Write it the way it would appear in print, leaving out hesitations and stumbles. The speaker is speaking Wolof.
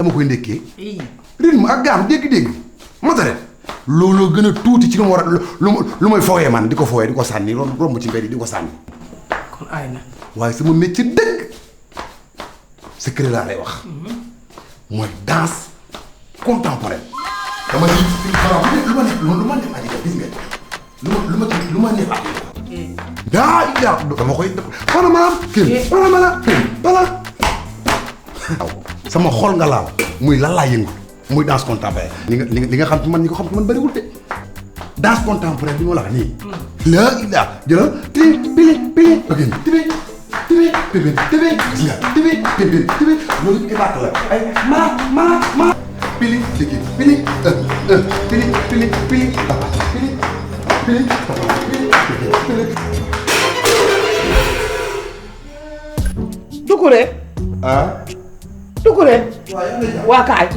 dama koy ndekkee rythme ak gaam dégg-dégg matare looloo gën a tuuti ci lu ma war a lu may fooyee man di ko fooyee di ko sànni romb ci mbedd yi di ko sànni kon aay na waaye sama métier dëgg secret laa lay wax mooy danse contemporaine dama ni lu ma neex Aliou gis nga lu ma neex Aliou daa dama koy xana maanaam kii xana maanaam voilà sama xol nga laal muy lan laa yëngu muy danse contemporaine li nga xam ci man ñi ko xam ci man bëriwul de danse contemporaine bi ma la wax nii laa ilaa jëlal pili ok tibi gis nga tibi loolu ibaat la ay ma pili léegi pili Doucouré ah Doucouré waa kaay